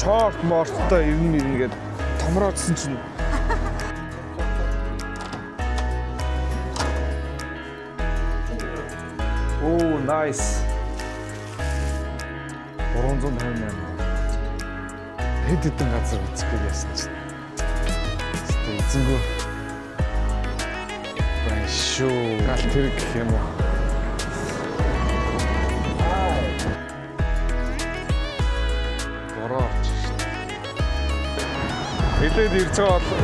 Шорт морттой ирнэ мирнэ гээд томроодсон чинь Оо, nice. 358. Хэд хэдэн газар үзэх гэж яасан чинь. Хэвээ эзэнгүү. Байна шүү. Галт тэрэг гэх юм уу? Бороо орж шээ. Элээд ирж байгаа бол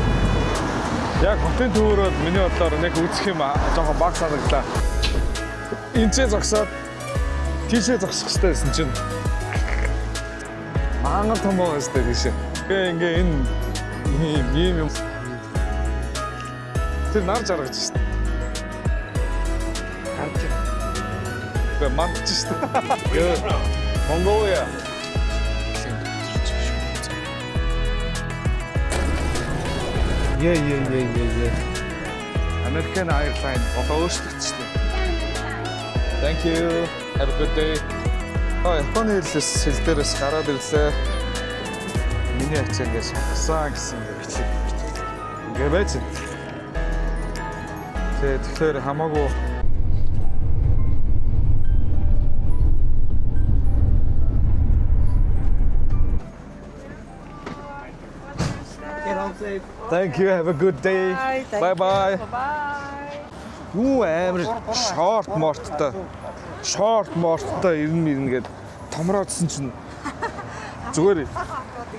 яг хотын төвөрөө миний бодлоор нэг үзэх юм жоохон баг санагдлаа. Энд ч зогсоод тийшээ зогсох хэрэгтэй байсан чинь мангар том байгаа шүү дээ тийшээ. Тэгээ ингээ энэ ийм ийм юм тэр нар жаргаж шүү дээ. Гарч. Тэгээ мандч шүү дээ. Mongolia. Yeah. American Airlines одоо өөрчлөгдсөн. Thank you. Have a good day. Аа, Японы хэлээс хэл дээрээс гараад ирлээ. Миний ачаа ингэ шатсан гэсэн ингэ бичлэг бичиг. Ингээ байж. Тэгээ тэгэхээр хамаагүй. Get home safe. Thank you. Have a good day. Bye bye. Bye. Юу амар шорт морттой. Шорт морттой ирнэ мирнэ гээд томроодсон чинь зүгээр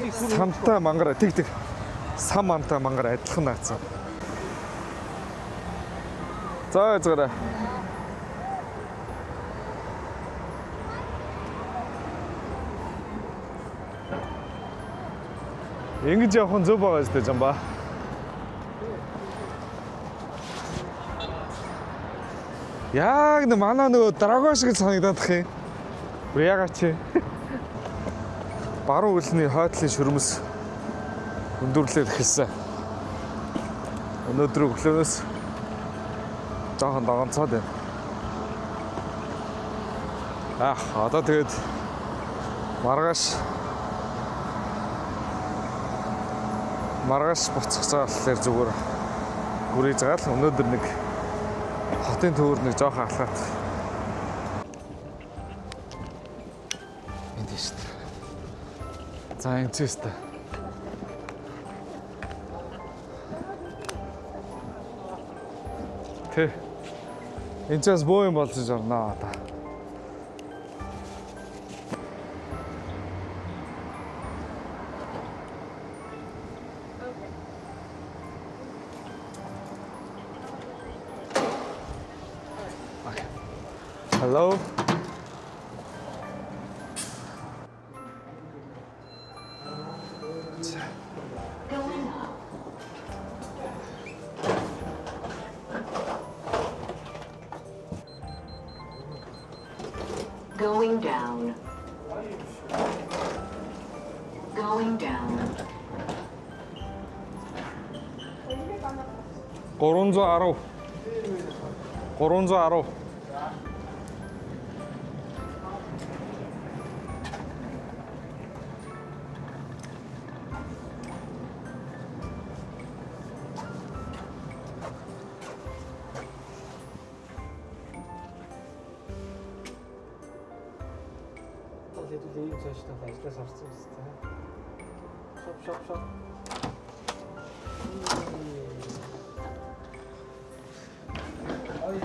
самтай мангар тэг тэг сам амтай мангар адилхан наацсан. За зүгээр. Ингэж явах нь зөв байгаа зү жамба. Яг нэг манай нөгөө драгон шиг санагдаад их юм. Үгүй яагаад чи? Баруун хөлний хойтлын шүрмэс өндөрлөөр эхэлсэн. Өнөөдөр өглөөнөөс жоохон догонцоод байна. Ах, одоо тэгээд маргааш буцах байгаа болохоор зүгээр гүрийж байгаа л өнөөдөр нэг хотын төвөр нэг жоохон алхаат. Энд шүү дээ. За энэ ч өстэй. Тэ. Энд ч бас боо юм болж орноо одоо. Okay. Hello. За. Going up. Going down. Going down. 310. 310. Хэдүүл ийм цаашдаа ажиллаас орсон юм байна. Шоп шоп шоп. Ой.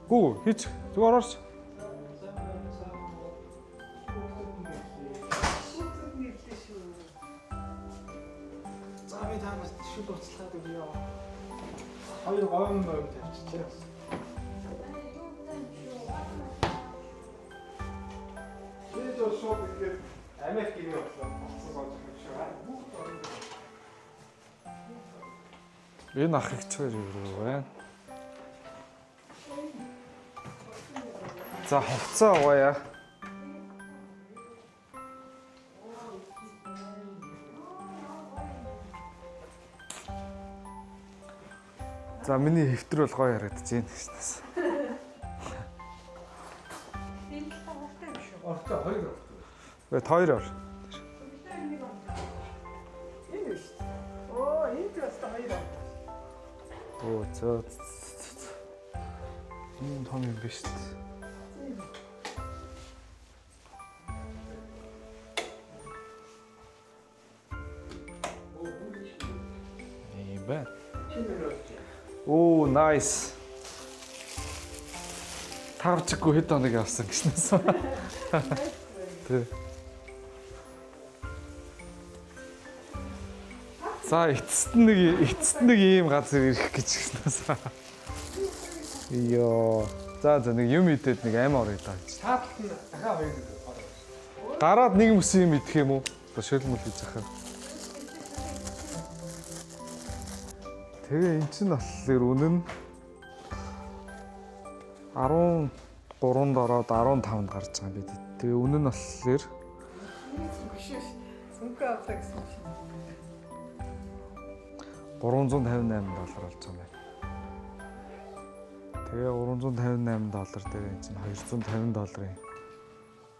Гүү хийч. Зүгээр орооч. За би та нарт шүл уцлаад өгье. Хоёр говь мовь тавьчихжээ. Би жоо шууд ихээр Америк гинэ боллоо. Хоцсон сууж байгаа шүү. Бүгд орно. Энэ ах их цаар юу байна? За хувцас авъя. За, миний хэвтэр бол гоё харагдаж байна гэснээс. Энэ л уртай юм шүү. Ортой, хоёр ортой. Вэ, хоёр ор. Энэ биш. Оо, энэ ч бас хоёр ортой. Оо, зөө. Энэ том юм биш үү? Ийм байна. Оо, nice. Тавчгүй хэд хоног явсан гэснээс. Тэ. За, эцэст нэг ийм газар ирэх гэж гэснээс. Йоо. За, нэг юм идээд нэг аим орё даа гэж. Цааталт нь дахиад хоёр ортой. Гараад нэг мөсөн юм идэх юм уу? Одоо шөлмөл хийж ахаа. Тэгээ эн чинь болохоор үнэн нь 13-нд ороод 15-нд гарч байгаа юм бид. Тэгээ үнэн нь болохоор Цүнхээ авлаа гэсэн чинь. 358 доллар болж байгаа юм байна. Тэгээ 358 доллар дээр энэ чинь 250 долларын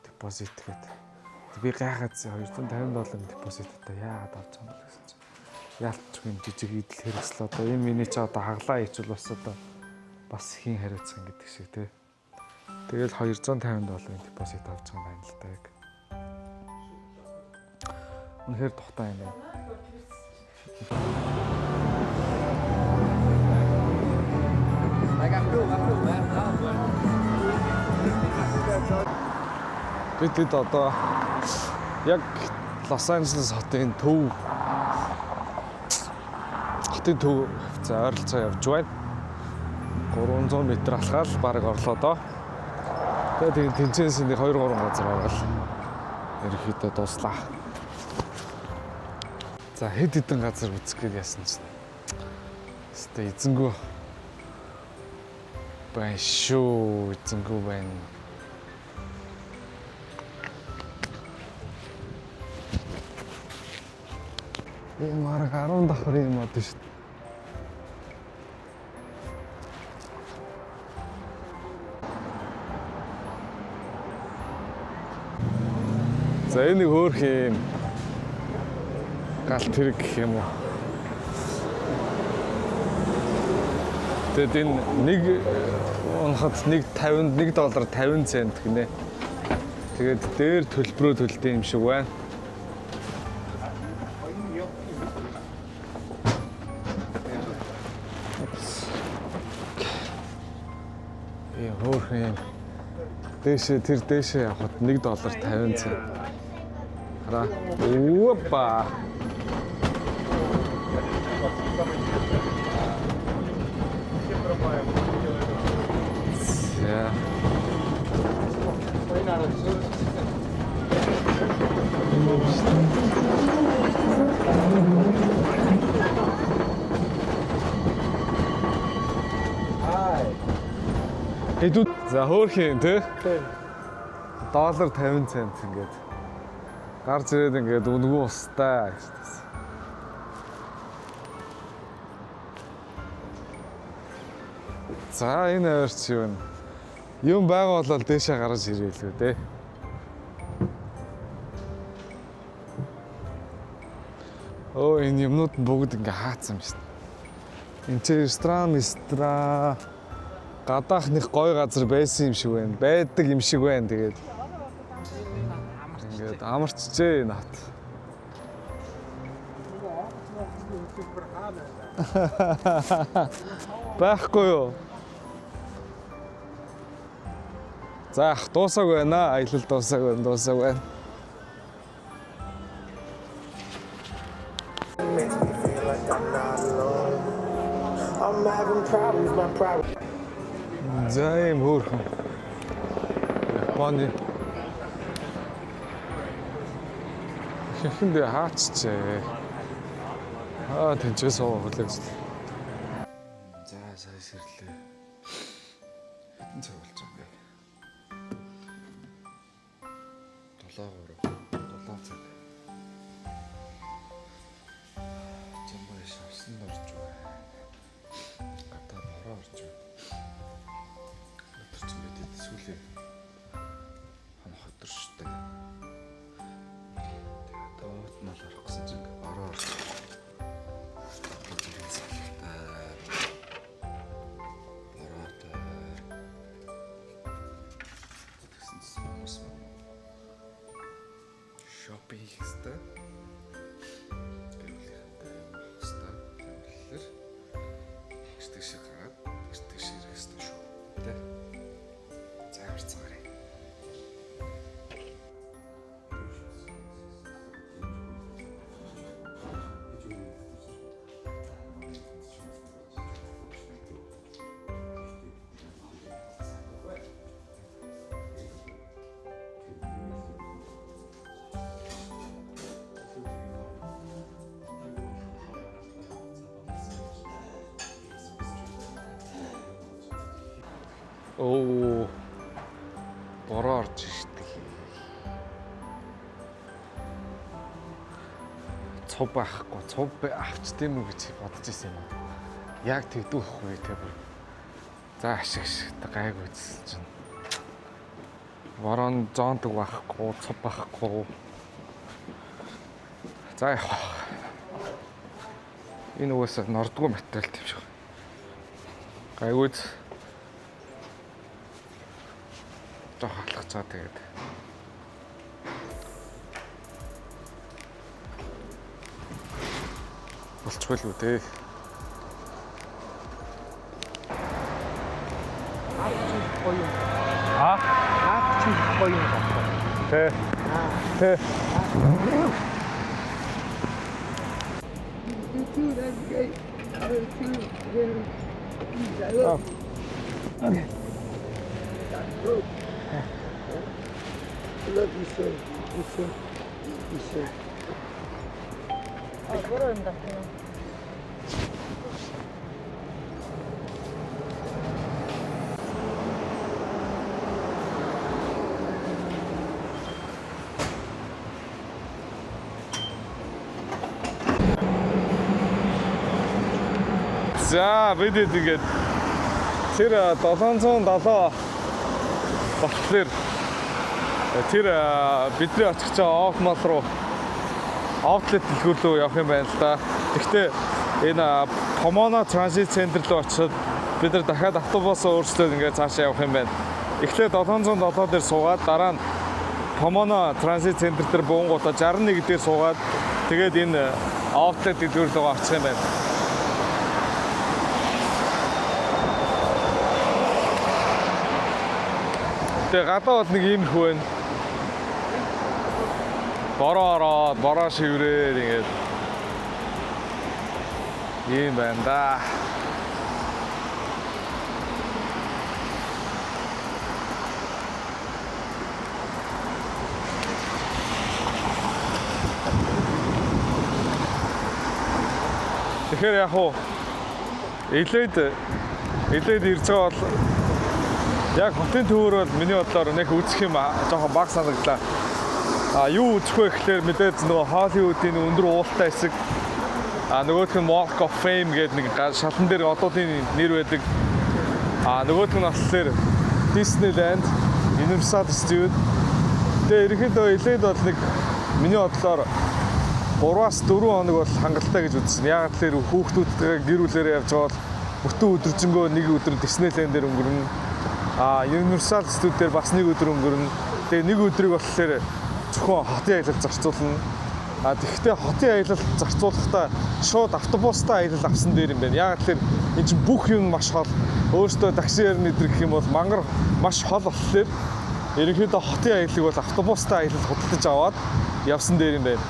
депозит гэдэг. Би гайхаад 250 долларын депозит одоо яагаад авч байгаа юм бэ гэсэн чинь. Яалтчгүй юм жижиг идэл хэрэгсэл одоо энэ миний чи одоо хаглаа хийчихвэл бас одоо бас хийн хариуцсан гэдэг шиг тий. Тэгэл 250 долларын депозит авч байгаа юм байна л да яг. Үнэхээр тухтай юм байна. Бид хэд одоо яг Лос Анжелес хотын төв за ойролцоо явж байна. 300 м алхаал баг орлоо доо. Тэгээд тэнцэнс нэг 2 3 газар оргол. Ерөнхийдөө дууслаа. За, хэд хэдэн газар үзэх гээд яасан чинь. Өстой эзэнгүү байна шүү. Эзэнгүү байна. Энэ марг 10 давхар юм од шүү дээ. За, энэ нэг хөөх юм галт тэрэг гэх юм уу. Тэгээд энэ нэг унахад 1.50, 1 доллар 50 цент гинэ. Тэгээд дээр төлбөрөө төлдөг юм шиг байна. Oops. Ээ, хөөх юм. Дээшээ, тэр дээшээ явахад 1 доллар 50 цент. Хараа. Опа. За. Хэдүүд за хөөх юм те. Доллар 50 цент ингээд гарч ирээд ингээд үнэгүй устай гэж байна. За, энэ ойрч юу вэ? Юм байгаа болол дээшээ гарч ирээ л үү те. Оо, энэ юмнууд нь бүгд ингээ хаацсан юм шин. Энд чи ресторан гадаах нэг гой газар байсан юм шиг байна. Байдаг юм шиг байна тэгээд. Ингээд амарчжээ энэ хат. Супер хаана. Байхгүй юу? За ах, дуусаагүй байна. Аялал дуусаагүй байна, дуусаагүй байна. Makes me feel like I'm not alone. I'm having problems, my problems. За, ийм хөөрхөн. Японы Хэхэндээ хааччээ. Аа, тэнцээ суугаа хүлээж. За, сая сэрлээ. Хэдэн цаг болж байгаа юм бэ? 7 3 7 цаг. Жамбай шавсан орж байна. Тэгш тийшээ гараад тэгш тийшээ ирэх хэрэгтэй шүү. Тэ? За харцгаарай. Оо. Бороо орж ирдэг. Цув байхгүй, цув авчт юм уу гэж бодож ирсэн юм. Яг тэгдүүхгүй те бүр. За ашиг шиг гайгүй үзсэн чинь. Борон зондог байхгүй, цув байхгүй. За явах. Энэ угаасаа нордгоо материал тийм шиг. Гайгүй жоох алхацаа тэгээд. Болчихвол үү те. Наад чинь гоё юм. А? Наад чинь гоё юм байна. Тэ. Тэ. I love you, sir. You, sir. You, sir. А бороо юм да. За бид ингээд тэр 707 болохоор тэр бидний очих чинь Off Mall руу outlet дэлгүүр рүү явах юм байна л да. Гэхдээ энэ Pomona Transit Center руу очиод бид нар дахиад автобусаа өөрчлөөд ингээд цаашаа явах юм байна. Эхлээд 707 дээр суугаад дараа нь Pomona Transit Center дээр буунгуудаа 61 дээр суугаад тэгээд энэ outlet дэлгүүр рүү очих юм байна. Тэгээ гадаа бол нэг иймэрхүү байна. Бороо ороод, бороо шиврээд ингээд ийм байна да. Тэгэхээр яг хуу LA-д ирж байгаа бол яг хотын төвөр бол миний бодлоор нэг үзэх юм жоохон бага санагдлаа. А юу үзэх вэ гэхлээр мэдээж нөгөө Холливуудын өндөр уултай хэсэг, а нөгөөх нь Walk of Fame гэдэг нэг шалан дээр одуудын нэр байдаг. А нөгөөх нь болохоор Disneyland, Universal Studio. Тэгээ ерөнхийдөө LA-д бол нэг миний бодлоор 3-аас 4 хоног бол хангалттай гэж үзсэн. Яг тэр хүүхдүүдтэйгээ гэр бүлээрээ явж байгаа бол бүтэн өдөржингөө нэг өдөр Disneyland дээр өнгөрнө. А Universal Studio дээр бас нэг өдөр өнгөрнө. Тэгээ нэг өдрийг болохоор зөвхөн хотын аялал зарцуулна. А тэгэхдээ хотын аялал зарцуулахдаа шууд автобустай аялал авсан дээр юм байна. Яг тэр энэ чинь бүх юм маш хол. Өөртөө таксиэр нэдэр гэх юм бол мангар маш хол болохоор ерөнхийдөө хотын аяллыг бол автобустай аялал худалдаж аваад явсан дээр юм байна.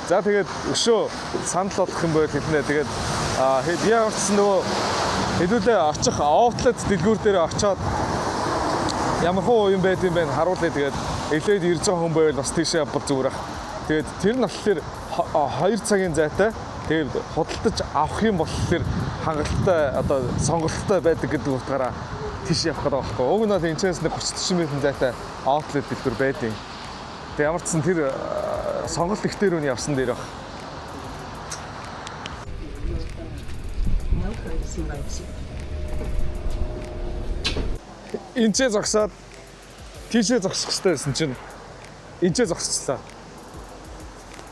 За тэгээд өшөө санал болгох юм байл хэлнэ. Тэгээд яа гарсан нөгөө хэдүүлээ очих outlet дэлгүүр дээр очиод ямар хуу юм байд юм бэ харуулъя. Тэгээд LA-д ирж байгаа хүн байвал бас тийшээ явбал зүгээр ах. Тэгээд тэр нь болохоор 2 цагийн зайтай. Тэгээд худалдаж авах юм болохоор хангалттай одоо сонголттой байдаг гэдэг утгаараа тийш явах гэдэг байхгүй. Уг нь бол энэчээс нэг 30 40 минутын зайтай outlet дэлгүүр байдیں۔ Тэгээд ямар ч сан тэр сонголт ихтэй рүү нь явсан дээр баг. No courtesy rights. Энчээ зогсоод тийшээ зогсох хэрэгтэй байсан чинь энчээ зогсчлаа.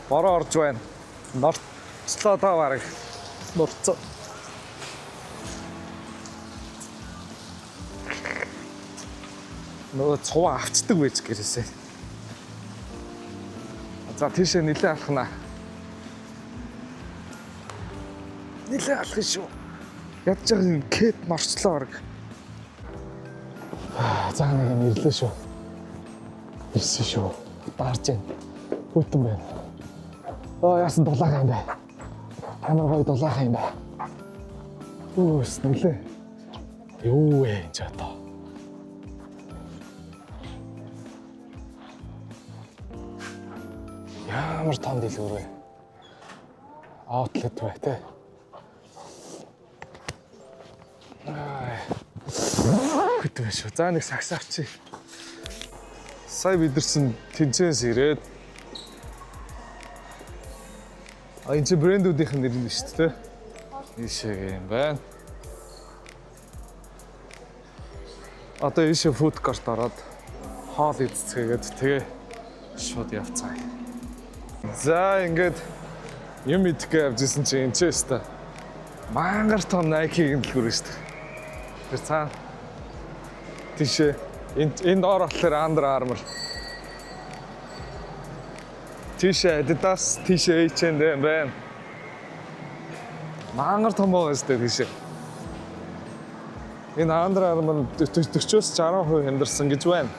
Бороо орж байна. Норцлоо та бараг. Нурцсан. Нөгөө цуваа авчдаг байж гэрээсээ. За тийшээ нилээ алхнаа. Нилээ алах шүү. Ядж байгаа юм кэт норчлоо баг. За нэг юм ирлээ шүү. Ирсэн шүү. Даарж байна. Хүйтэн байна. Аа, яасан дулаахан юм бэ? Амар гоё дулаахан юм бэ? Үүс нүлээ. Юу вэ энэ ч одоо? Ямар том дэлгүүр вэ? Outlet бай те. Ай. Хүйтэн байна шүү. За, нэг сагс авчи. Сая бид нар чинь тэнцэнс ирээд. А, энэ чинь брэндүүдийнх нь нэр нь шүү дээ. Ийшээгээ юм байна. Одоо ийшээ food court ороод хоол идцгээгээд тэгээ шууд явцгаая. За, ингээд юм идэхгээ явж исэн чинь энэ ч өстой. Мангар том Nike-ийн дэлгүүр шүү дээ. Тэр цаана тийшээ энэ доор болохоор Under Armour. Тийшээ Adidas, тийшээ H&M байна. Мангар том байгаа шүү дээ тийшээ. Энэ Under Armour 40-оос 60% хямдарсан гэж байна.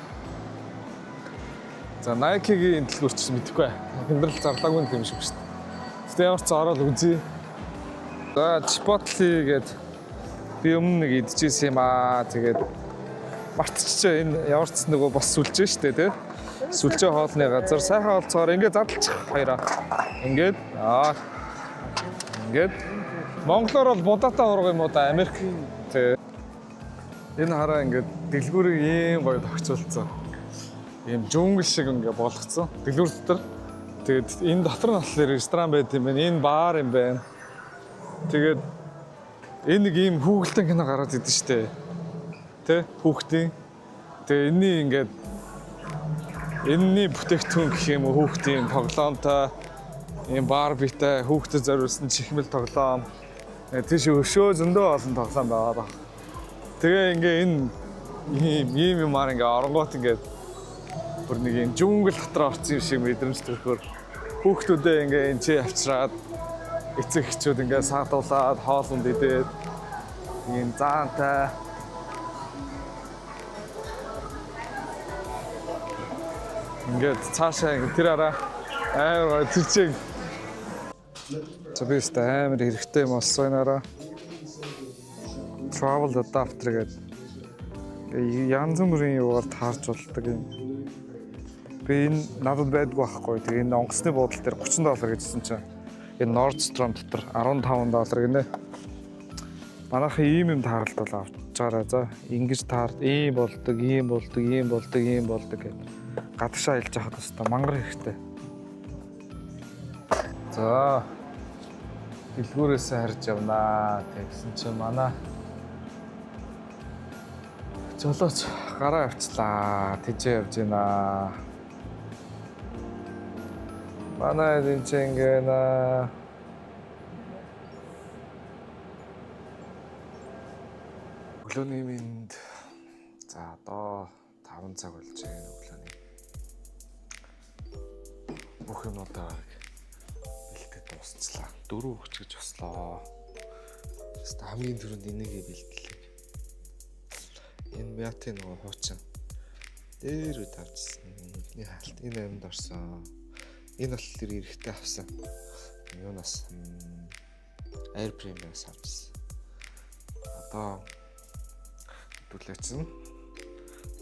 За, Nike-гийн дэлгүүр ч мэдэхгүй. Хямдрал зарлаагүй юм шиг шүү дээ. Гэтэ ямар ч ороод үзье. За, Chipotle гээд би өмнө нэг идчихсэн юм аа. Тэгээд мартчихжээ, энэ ямар ч нөгөө бас сүлжээ шүү дээ, тий. Сүлжээ хоолны газар сайхан олцоор ингээд задлчих хоёроо. Ингээд ингээд монголоор бол будаатай урга юм уу да, Америк. Тий. Энэ хараа, ингээд дэлгүүрийг ийм гоё зохицуулсан. Ийм jungle шиг ингээ болгоцсон. Дэлгүүр дотор. Тэгээд энэ дотор нь болохоор ресторан байт юм байна. Энэ бар юм байна. Тэгээд энэ нэг ийм хүүхэлдэйн кино гараад идэв штэ. Тэ? Хүүхдийн. Тэгээ энэний ингээд энэний бүтээгдэхүүн гэх юм уу, хүүхдийн тоглоомтой, ийм Барбитай, хүүхдэд зориулсан чихмэл тоглоом. Тийш өшөө зөндөө олон тоглоом байгаа ба. Тэгээ ингээ энэ ийм ийм юмар ингээ оронгоот ингээд бүр нэг юм jungle дотор орсон юм шиг мэдрэмж төрөхөөр хүүхдүүдээ ингээ энэ чи авчраад, эцэг эхчүүд ингээ саатуулаад, хоолунд идээд, ийм заантай. Ингээд цаашаа ингээ тэр араа амар гоё тэр чиг. За, би өстө амар хэрэгтэй юм олсон, энэ араа travel adapter гэдэг янз бүрийн юугаар таарч болдог юм. Би энэ надад байдгүй байхгүй. Тэгээ энэ онгоцны буудал дээр 30 доллар гэжсэн чинь энэ Nordstrom дотор 15 доллар гинэ. Манайхан ийм юм тааралт бол авчаарай за. Ингэж таард, ийм болдог, ийм болдог, ийм болдог, ийм болдог гэд. Гадагшаа аялж хахад өстой мангар хэрэгтэй. За, дэлгүүрээсээ харж явнаа. Тэгсэн чинь манай жолооч гараа явчлаа. Тэжээ явж байна. Манай энэ чинь ингэ наа. Өглөөний мэнд. За, одоо 5 цаг болж байна өглөөний. Бүх юмудаа бэлтээ дуусчлаа. 4 өгч гэж бослоо. Хэвээ хамгийн түрүүнд энийгээ бэлтлээ. Энэ Мятын нөгөө хуучин дээр үе тавьчихсан. Эхний хаалт энэ амьд орсон. Энэ болохоор эрэхтэй авсан. Юунаас, Air Premium-аас авчихсан. Одоо хэдүүлээ чинь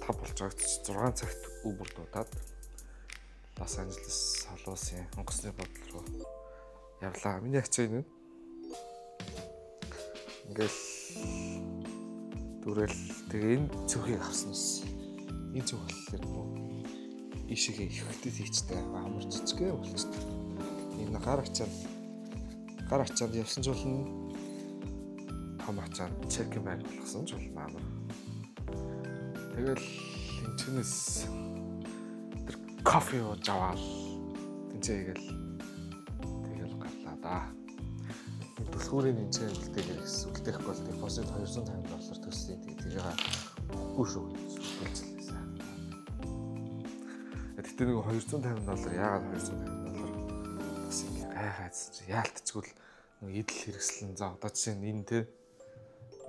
5 болж байгааг 6 цагт Uber дуудаад Лос Анжелес холуусын онгоцны буудлын руу явлаа. Миний ачаа энэ. Ингээл дүрэл тэгээ энэ цүнхийг авсан ус. Энэ цүнх болохоор нөгөө ийшээгээ ихэхтэй хийчтэй амар жижигхэн болчтой. Энэ гар ачаанд явсан ч болно. Том ачаанд check bag болгосон ч болно, амар. Тэгэл энэ чинээс тэр кофе ууж аваал тэнцээ хийгээл тэгэл гарлаа да. Энэ түлхүүрийн энэ чинь үлдээгээ гэсэн, үлдээхгүй бол депозит 250 доллар төлсөн. Тэгээд тэрийг өгөхгүй шүү гэж сүлжлээ. Гэтэ нэг 250 доллар, яагаад 250 доллар бас ингээ гайхаадсан чи яалтчгүй л Нэг идэл хэрэгслэн, за одоо жишээ нь энэ те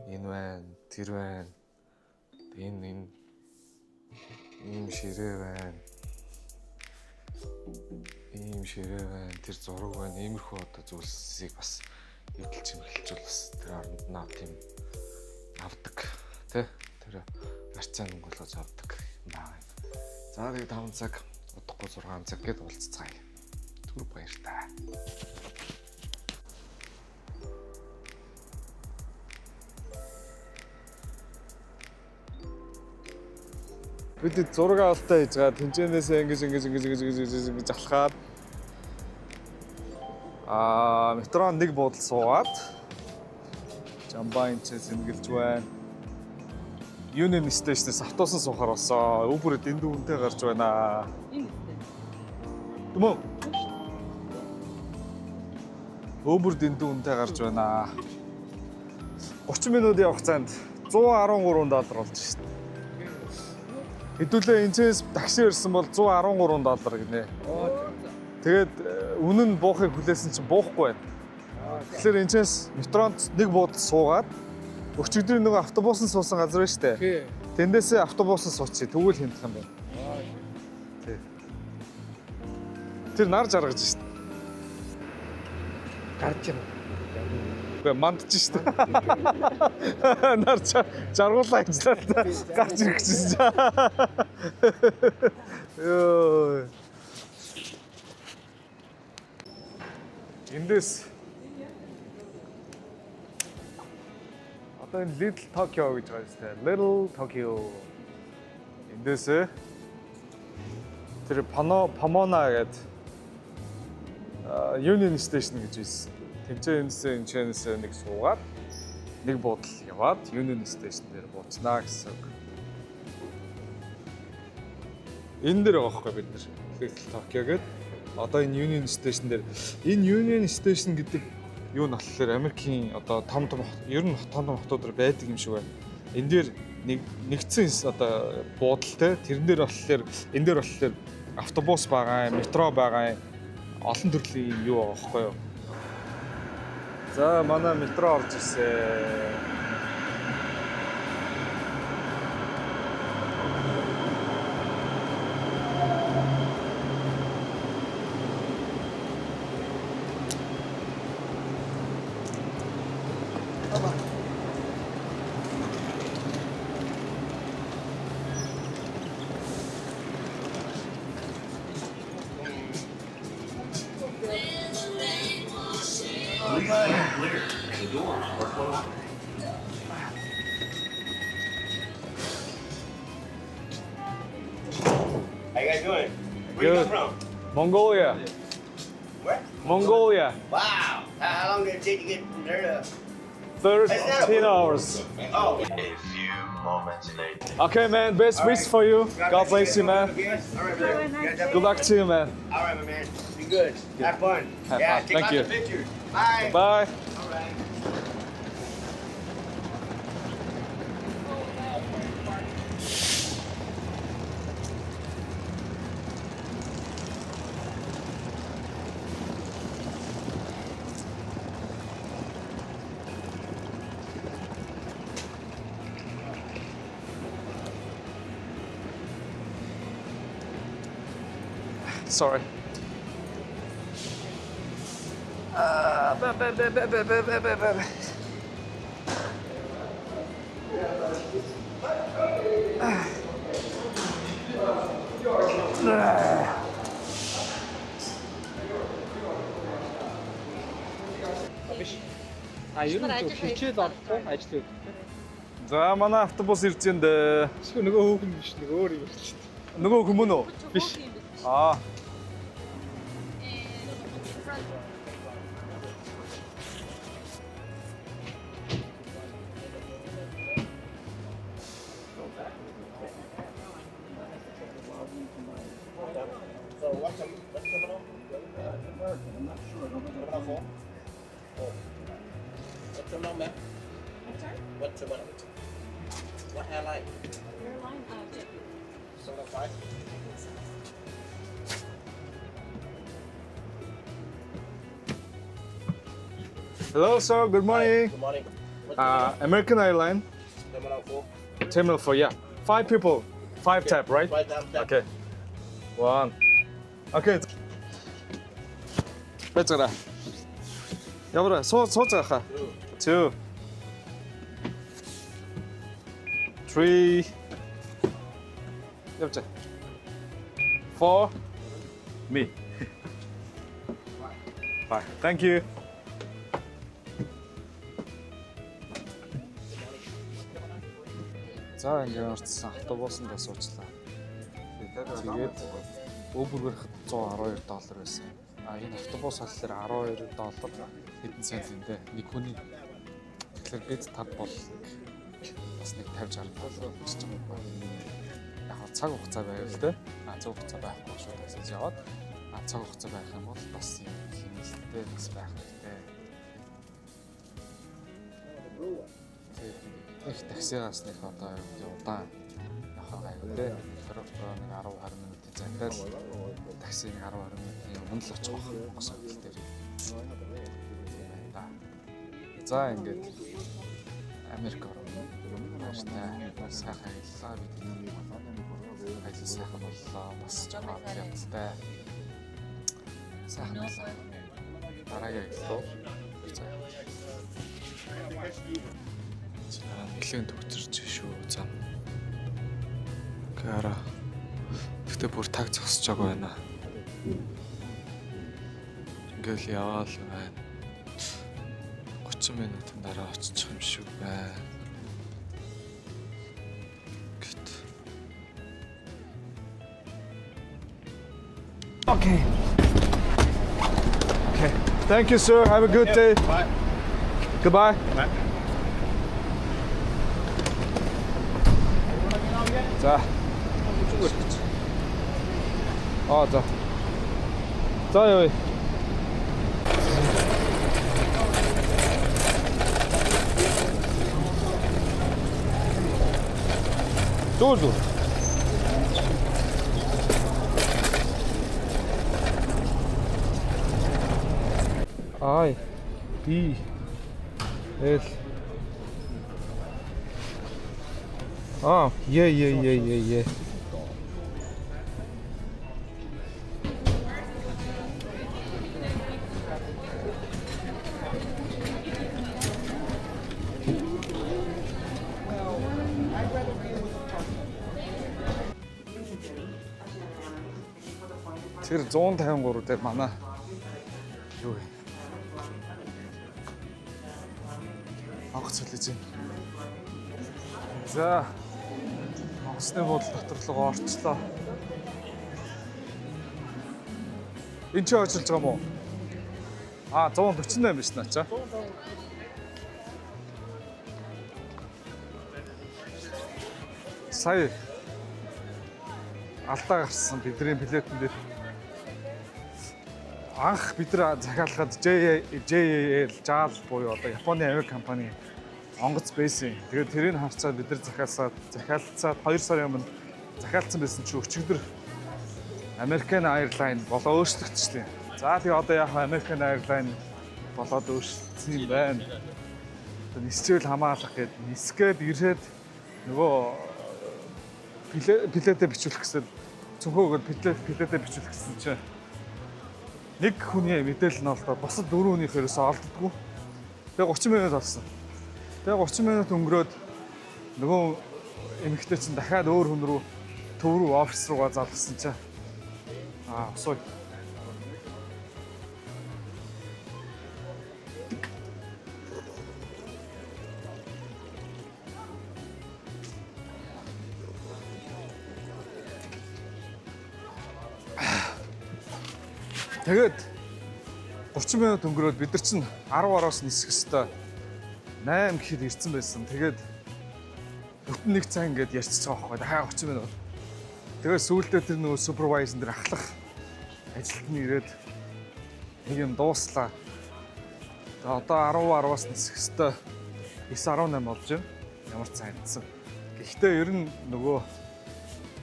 энэ байна, тэр байна. Энэ ийм ширээ байна. Ийм ширээ байна, тэр зураг байна. Иймэрхүү одоо зүйлсийг бас эдэлж чимэглэж бол бас тэр оронд нь тийм авдаг тий тэр харьцаа мөнгө болгож авдаг юм байна. За тэгээд 5 цаг удахгүй 6 цаг гээд уулзцгаая. Түр баяртай. Бид зураг авалтаа хийж байгаа. Тэнцэнээсээ ингэж ингэж ингэж ингэж ингэж ингэж ингэж алхаад метрон нэг буудал суугаад Жамбаа энэ ч зэнгэлж байна. Union Station-ээс автобусан суухаар болсон. Uber дэндүү үнэтэй гарч байна. Энэ үстэй. Дүмөө. Uber дэндүү үнэтэй гарч байна. 30 минут явах занд 113 доллар болж шít. Хэдүүлээ энэчээс такси ирсэн бол 113 доллар гинэ. Тэгээд үнэн нь буухыг хүлээсэн чинь буухгүй байна. Тэгэхээр энэчээс метронд нэг буудал суугаад өчигдрийн нөгөө автобусан суусан газар байна штэ. Тий. Тэндээсээ автобусан суучих. Тэгвэл хямдах юм байна. Тий. Тэр нар жаргаж штэ. Гарч ирнэ. Үгүй мандж штэ. Нар жаргуулаа гэж л та гарч ирэх гэсэн чинь. Йоо. Эндээс одоо энэ Little Tokyo гэж байгаа юм шүү дээ. Little Tokyo. Эндээс тэр Пано Помона гэдэг Union Station гэж байсан. Тэмцээнээс энэчнээс нэг суугаад нэг буудал яваад Union Station дээр бууцнаа гэсэн үг. Энэ дээр байгаа байхгүй бид нар. Little Tokyo гэдэг. Одоо энэ Union Station дээр энэ Union Station гэдэг юу нь болохоор Америкийн одоо том том ер нь том том хотууд байдаг юм шиг байна. Энэ дээр нэг нэгдсэн одоо буудалтай тэрэн дээр болохоор энэ дээр болохоор автобус байгаа юм, метро байгаа юм. Олон төрлийн юм юу байгаа байхгүй юу? За манай метро орж ирсэн. Please stand clear. The doors are closing. How you guys doing? Where you Good. come from? Mongolia. Where? Mongolia. Wow. How long did it take to get from there to? 13 hours. Oh. A few moments later. Okay man, best All wish right. for you. God bless you man. All right, brother. You guys have a Good luck to you man. All right, my man. Be good. Have fun. Have yeah, fun. take Thank lots you. of pictures. Bye. Bye. All right. Sorry. Биш. А ер нь зөв хичээл орохгүй ажил өгдөг. За манай автобус ирж байна дээ. Эсвэл нөгөө хүүхэн биш нэг өөр юм шүү дээ. Нөгөө хүмүүн үү? Биш. Аа. So what's the terminal? I'm not sure. Terminal 4? Oh. What terminal, ma'am? I'm sorry? What terminal? What airline? Airline? JetBlue. Terminal 5? I think so. Hello sir, good morning. Good morning. What's American Airline, Terminal 4. Terminal 4, yeah. Five people, five tap, right? Right down tap. Okay. One. Okay. Байцгаана. Яваа, суу сууцгаахаа. Two. Three. Явж. Four. Me. Bye. Thank you. За ингээд орцсон автобусанд суучлаа. Тэгээд Uber гарахад 112 доллар байсан. А энэ автобус болохоор 12 доллар хэдэн цент юм бэ? Нэг хүний. Тэгэхээр бид тав бол бас нэг 50 60 доллар болчихж байгаа юм байна. Яг хаа цаг хугацаа байвал тэ. А цаг хугацаа байхгүй шууд таксиж яваад а цаг хугацаа байх юм бол бас юм хэмнэлттэй бас байх хэрэгтэй. Тэгээд их таксигаас нэг одоо юу гэдэг удаан явах гайгүй те. Тэр нэг 10 20 минутын зайтай л такси нэг 10 20 минутын өмнө л очих байх онгоц суудлын дээр. Тийм байна да. За ингээд Америк орно. Баяртай. Сайхан аяллаа бид. Аялал сайхан боллоо. Бас жоохон явцтай. Сайхан байлаа. Дараагийн аялал руу. За. За нэлээд төгсөрч шүү зам. Гара. Гэхдээ бүр таг зогсож байгаа байна. Ингээл яваал байна. 30 минутын дараа очих юм шиг байна. Гэт. Okay. Okay. Thank you, sir. Have a good day. Bye. Goodbye. Bye. За. Аа за. За явъя. Зүгээр зүгээр. I B L. Аа, yeah. Тэр 153 дээр манай юу вэ? Онгоц хүлээж байна. За. Онгоцны буудлын дотор руу орчлоо. Энд чи ажиллаж байгаа юм уу? А 148 биш наача. Сая алдаа гарсан бидний билетэн дээр анх бид нар захиалахад JAL JAL буюу одоо Японы авиа компани онгоц байсан. Тэгээд тэрийг харцаад бид нар захиалцаад 2 сарын өмнө захиалцсан байсан чи өчигдөр American Airlines болоо өөрчлөгдчихлээ. За тэгээ одоо яг American Airlines болоод өөрчлөгдсөн юм байна. Одоо нисчээл хамаалах гээд нисгээд ирээд нөгөө билетээ бичүүлэх гэсэн цөнхөө өгөөд билетээ бичүүлэх гэсэн чинь нэг хүний мэдээлэл нь олдоод бусад дөрөв хүнийх ерөөсөө олддоггүй. Тэгээ 30 минут болсон. Тэгээ 30 минут өнгөрөөд нөгөө эмэгтэй чинь дахиад өөр хүн рүү төв рүү офис руугаа залгасан чинь аа усуу. Тэгээд 30 минут өнгөрөөд бид нар чинь 10 10-аас нисэх хэвээр 8 гэхэд ирсэн байсан. Тэгээд бүтэн нэг цаг ингээд ярьчихж байгаа байхгүй. Дахиад 30 минут. Тэгээд сүүлдээ тэр нөгөө supervisor дээр ахлах ажилтны ирээд нэг юм дууслаа. Тэгээд одоо 10 10-аас нисэх хэвээр 9:18 болж байна. Ямар ч цайнцсан. Гэхдээ ер нь нөгөө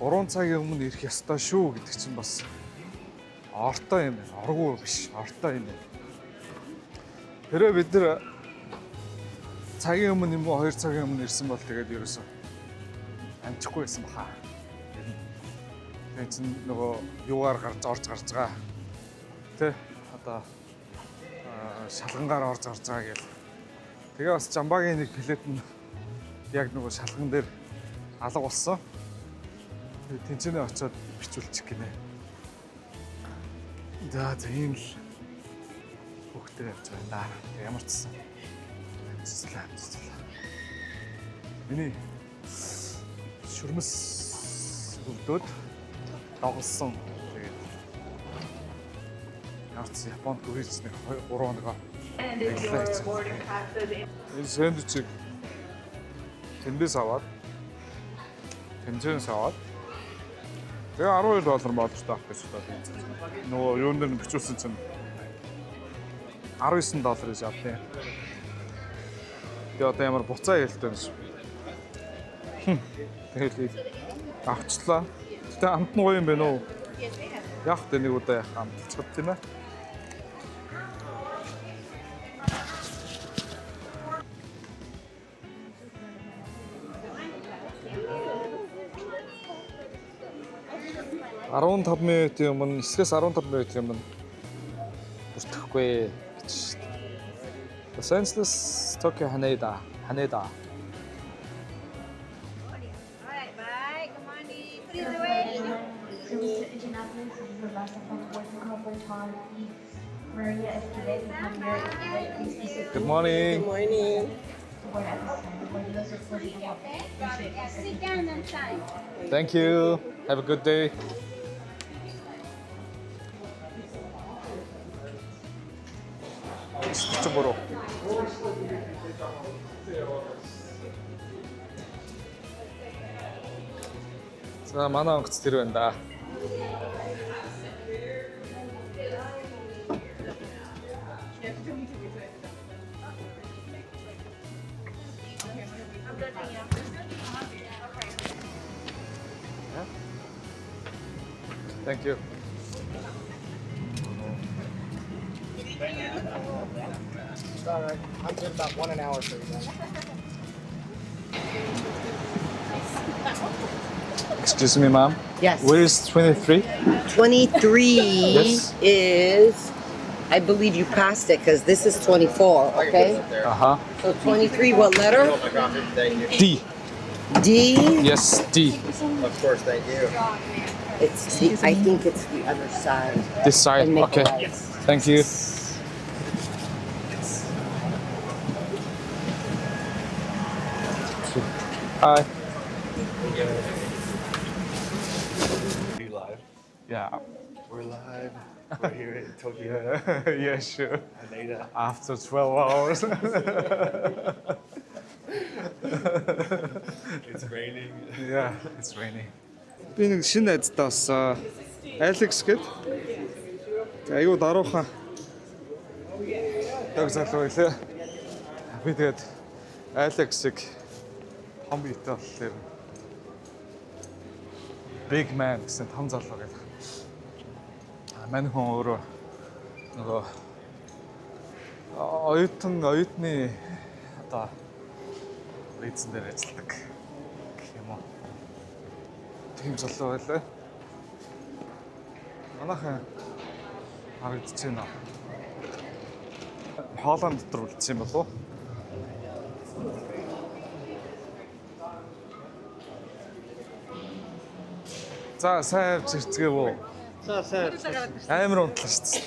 3 цагийн өмнө ирэх ёстой шүү гэдэг чинь бас ортой юм байна. Оргуу биш, ортой юм байна. Хэрвээ бид нар цагийн өмнө юм уу 2 цагийн өмнө ирсэн бол тэгээд ерөөсөө амжихгүй байсан баха. Тэгээд чинь нөгөө юугаар гарч орж гарч байгаа. Тэ одоо шалгангаар орж гарч байгаа гэл. Тэгээ бас Жамбагийн нэг билет нь яг нөгөө шалган дээр алга болсон. Тэгээ тэнцэнэ очиод бичүүлчих гинэ. За за, ийм л хүүхдээ явж байгаа юм да. Тэгээ ямар ч гэсэн амжицлаа, амжицлаа. Миний шүрмэс өвдөд доголсон. Тэгээд ямар ч Японд гүйж нэг 2 3 хоног ажиллаа хийсэн. Энэ сэндвичийг тэндээс аваад, тэмцээнээс аваад, тэгээ 12 доллар молчтой авах гэж байна. Нөгөө юун дээр нь бичүүлсэн чинь 19 доллар гэж авдیں۔ Тэгээ одоо ямар буцаа хэлтэй юм шиг. Тэгэл авчлаа. Гэтэ амт нь гоё юм байна уу? Яг тэ нэг удаа яах амталцгаад тийм ээ. 15 минутын өмнө, 9-ээс 15 минутын өмнө бүртгэхгүй гэж шүү дээ. Los Angeles, Tokyo, Haneda, Haneda. Alright, bye. Good morning. Please wait. Indianapolis is the last appointment Maria Esquivel and Javier Esquivel, please proceed Good morning. Good morning. to board at this time. Boarding is closing at Sit down and sign. Thank you. Have a good day. 43. За, манай онгоц тэр байна да. Thank you. All right. I'm good about one an hour for you guys. Excuse me, ma'am. Yes. Where is 23? 23 Yes. is, I believe you passed it because this is 24, okay? Uh-huh. So 23, what letter? My coffee, thank you. D. D? Yes, D. Of course, thank you. It's the, I think it's the other side. This side. And make Okay. a right. Thank you. Hi. Are you live? Yeah. We're live. We're here in Tokyo. Yeah, sure. Haneda. After 12 hours. It's raining. Yeah, it's raining. Би нэг шинэ найзтай бас Алекс гээд айгүй даруухан дог залуу байлаа. Би тэгээд Алексийг том биетэй болохоор Big Man гэсэн том залуу гэдэг. А мань хүн өөрөө нөгөө оюутны одоо визэн дээр ажилладаг гэх юм уу. Тийм залуу байлаа. Манайхан харагдаж байна. Хоолойн дотор үлдсэн юм болов уу? За, сайн явж ирцгээв үү? За, сайн. Амар унтлаа шүү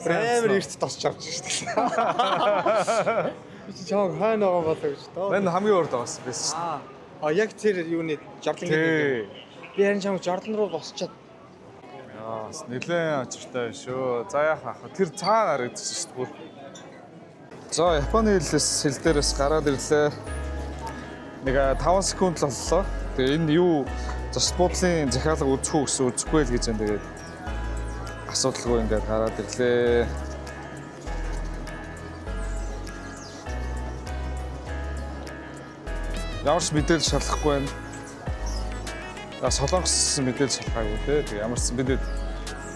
дээ. Амар эрт тосч авч шүү дээ. Би чи чамайг хойно байгаа болоо гэж доо. Мань хамгийн урд авсан байсан шүү дээ. А яг тэр юуны жордлон гэдэг. Тий. Би харин чамайг жордлон руу босчоод Яа, бас нэлээд очиртай байна шүү. За, яах вэ? Тэр цаана харагдчих шүү дээ. За, Японы хэлээс хэл дээрээс гараад ирлээ. Нэг 5 секунд л боллоо. Тэгээ энэ юу зочид буудлын захиалга үзэх үү гэсэн, үзэхгүй л гэж юм. Тэгээд асуудалгүй ингээд гараад ирлээ. Ямар ч мэдээлэл шалгахгүй байна. За, Солонгос мэдээлэл шалгаагүй те. Тэгээ ямар ч бидэд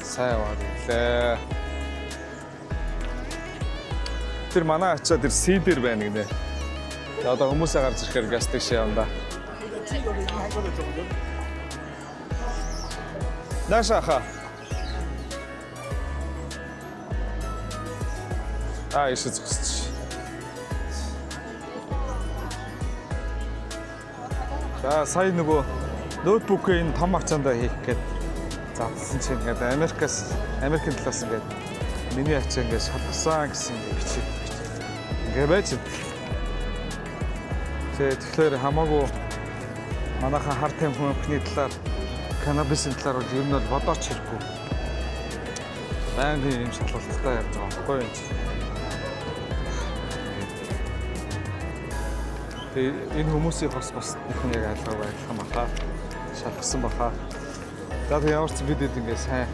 сайн яваад ирлээ. Тэр манай ачаа тэр C дээр байна гинэ. Тэгээ одоо хүмүүсээ гарч ирэхээр gas station явна да. Наашаа ха. Аа, ишээ зогсчих. За, сая нөгөө ноутбукээ энэ том ачаандаа хийх гээд задсан чинь ингээд Америкаас, Америкийн талаас ингээд миний ачаа ингээд шалгасан гэсэн ингээд бичиг бичиг. Ингээд байж. Тэгээ тэгэхээр хамаагүй манайхан хар тамхины талаар, каннабисын талаар бол ер нь бол бодооч хэрэггүй. Байнгын юм шалгалттай явж байгаа байхгүй юу юм чинь. Тэгээ энэ хүмүүсийн хос бусдынх нь яг айлгаагүй адилхан баха. Шалгасан баха. За, тэгээ ямар ч бид хэд ингээд сайн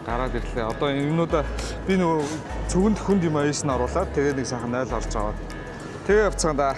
гараад ирлээ. Одоо энэ юмнуудаа би нөгөө цүгэнд хүнд юм аяш нь оруулаад тэгээ нэг сайхан 0 орж аваад тэгээ явцгаана да.